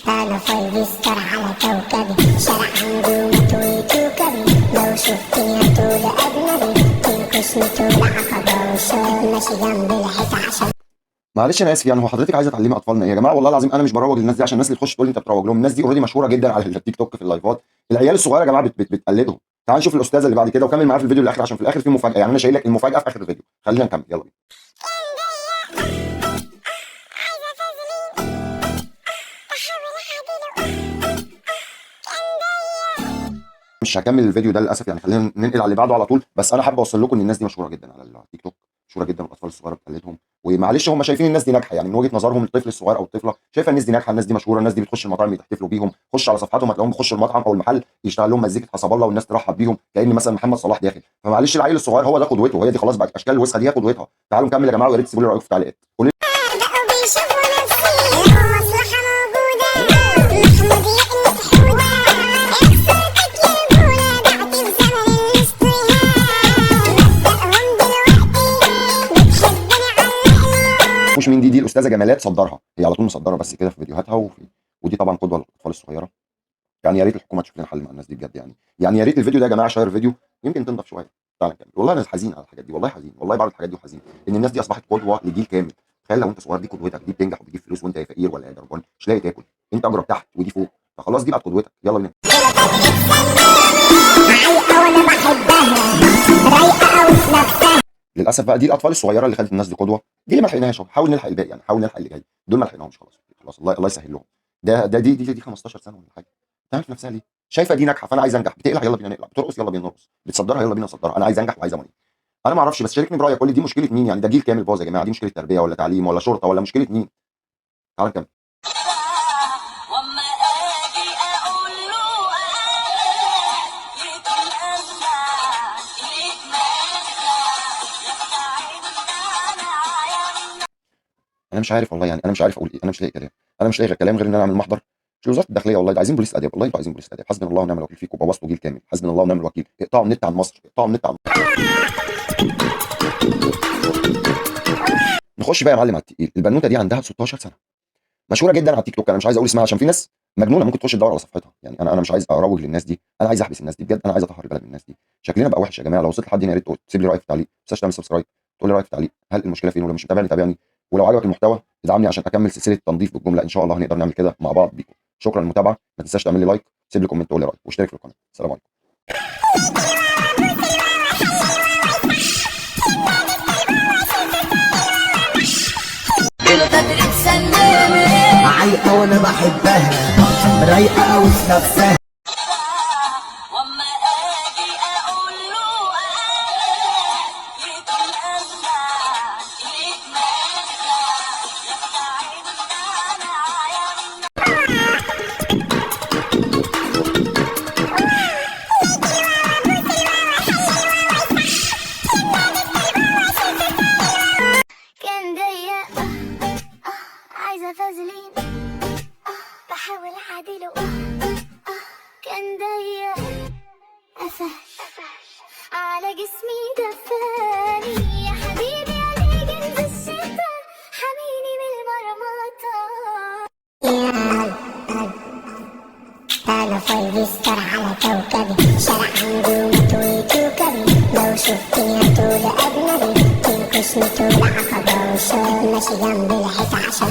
انا five star على كوكبي، شارع عندي ومطوي كوكبي، لو شفتني هتقول اجنبي، تنكشني تقول عقبة وشوك، ماشي جنب الحيط عشان. معلش انا اسف، يعني هو حضرتك عايزه تعلمي اطفالنا ايه يا جماعة؟ والله العظيم انا مش بروج للناس دي عشان الناس اللي تخش تقول لي انت بتروج لهم. الناس دي already مشهورة جدا على التيك توك في اللايفات، العيال الصغيرة يا جماعة بت بت بتقلدهم. تعال نشوف الاستاذة اللي بعد كده وكمل معايا في الفيديو للاخر عشان في الاخر في مفاجاه، يعني انا شايل لك المفاجاة في اخر الفيديو. خلينا نكمل، يلا بينا. مش هكمل الفيديو ده للاسف، يعني خلينا ننقل على اللي بعده على طول. بس انا حابب اوصل لكم ان الناس دي مشهورة جدا على التيك توك، مشهورة جدا، والاطفال الصغيرة بتقلدهم. ومعلش هم شايفين الناس دي ناجحة، يعني من وجهه نظرهم الطفل الصغير او الطفلة شايفه الناس دي ناجحة، الناس دي مشهورة، الناس دي بتخش المطاعم يحتفلوا بيهم. خش على صفحاتهم هتلاقيهم بيخشوا المطعم او المحل يشتغل لهم مزيكة حسب الله والناس ترحب بيهم كأن مثلا محمد صلاح داخل. فمعلش العيل الصغير هو ده قدوته، وهي دي خلاص بقت الاشكال الوسخة دي هي قدوتها. تعالوا نكمل يا جماعة، ويا ريت تسيبوا لي رايكم في التعليقات. قولوا بقوا بيشوفوا نفسي مصلحة موجودة، محمود يا قلة حودة، اخسرتك يا رجولة، ضعت في زمن الاستهانة، مبدأهم دلوقتي بتحبني علقني. مش مين دي؟ دي الاستاذة جمالات صدرها، هي على طول مصدره بس كده في فيديوهاتها، ودي طبعا قدوة للاطفال الصغيرة. يعني يا ريت الحكومة تشوف لنا حل مع الناس دي بجد، يعني يا ريت الفيديو ده يا جماعة share فيديو يمكن تنضف شوية. تعالى نكمل. والله انا حزين على الحاجات دي، والله حزين، والله بعرض الحاجات دي وحزين ان الناس دي اصبحت قدوة لجيل كامل. تخيل لو انت صغير دي قدوتك، دي بتنجح وبتجيب فلوس وانت يا فقير ولا يا جربان مش لاقي تاكل، انت اجرب تحت ودي فوق، فخلاص دي بقت قدوتك. يلا بينا. عايقة وانا بحبها، رايقة اوي في نفسها. للاسف بقى دي الاطفال الصغيرة اللي خدت الناس دي قدوة، دي اللي ما لحقناهاش. حاول نلحق الباقي، يعني حاول نلحق اللي جاي، دول ما لحقناهمش خلاص. خلاص الله يسهل لهم. ده ده دي دي, دي 15 سنة ولا حاجة، تعمل في نفسها ليه؟ شايفه دي ناجحة فانا عايز انجح، بتقلع يلا بينا نقلع، بترقص يلا بينا نرقص، بتصدرها يلا بينا نصدرها، انا عايز انجح وعايز money. انا ما اعرفش، بس شاركني برايك، قول لي دي مشكلة مين؟ يعني ده جيل كامل باظ يا جماعة، دي مشكلة تربيه ولا تعليم ولا شرطه ولا مشكلة مين؟ تعال نكمل. واما اجي اقول له يتمنى يتمنى يا انا مش عارف والله، يعني انا مش عارف اقول ايه، انا مش لاقي كلام، انا مش لاقي غير كلام غير ان انا اعمل محضر. مش وزارة الداخلية والله، ده عايزين بوليس اداب، والله انتوا عايزين بوليس اداب. حسبنا الله ونعم الوكيل فيكم، بوظتوا جيل كامل. حسبنا الله ونعم الوكيل، اقطعوا النت عن مصر، اقطعوا النت عن. نخش بقى يا معلم على التقيل. البنوته دي عندها 16 سنة، مشهورة جدا على التيك توك. انا مش عايز اقول اسمها عشان في ناس مجنونة ممكن تخش تدور على صفحتها. يعني انا مش عايز اروج للناس دي، انا عايز احبس الناس دي بجد، انا عايز اطهر البلد من الناس دي. شكلنا بقى وحش يا جماعة. لو وصلت لحد هنا يا ريت تسيب لي رايك في التعليق، ما تنساش تعمل subscribe، تقول لي رايك في التعليق، هل المشكلة فين؟ ولو مش متابعني تابعني، ولو عجبك المحتوى ادعمني عشان اكمل سلسلة تنظيف بالجملة. ان شاء الله هنقدر نعمل كده مع بعض بيكم. شكرا للمتابعة، ما تنساش تعمل لي like، سيب لي comment، قول لي رايك، واشترك في القناة. السلام عليكم. عايقة وانا بحبها، رايقة اوي في نفسها. واما اجي اقول له يتمنى يتمنى يا كان ضيق، عايزة فازلين، بحاول اعدله، كان ضيق قفل على جسمي دفاني، يا حبيبي عليك جنز الشتا حميني من المرمطة. انا five star على كوكبي، شارع عندي ومطوي كوكبي، لو شفتني هتقول اجنبي، تنكشني تقول عقبة وشوك، ماشي جنب الحيط عشان.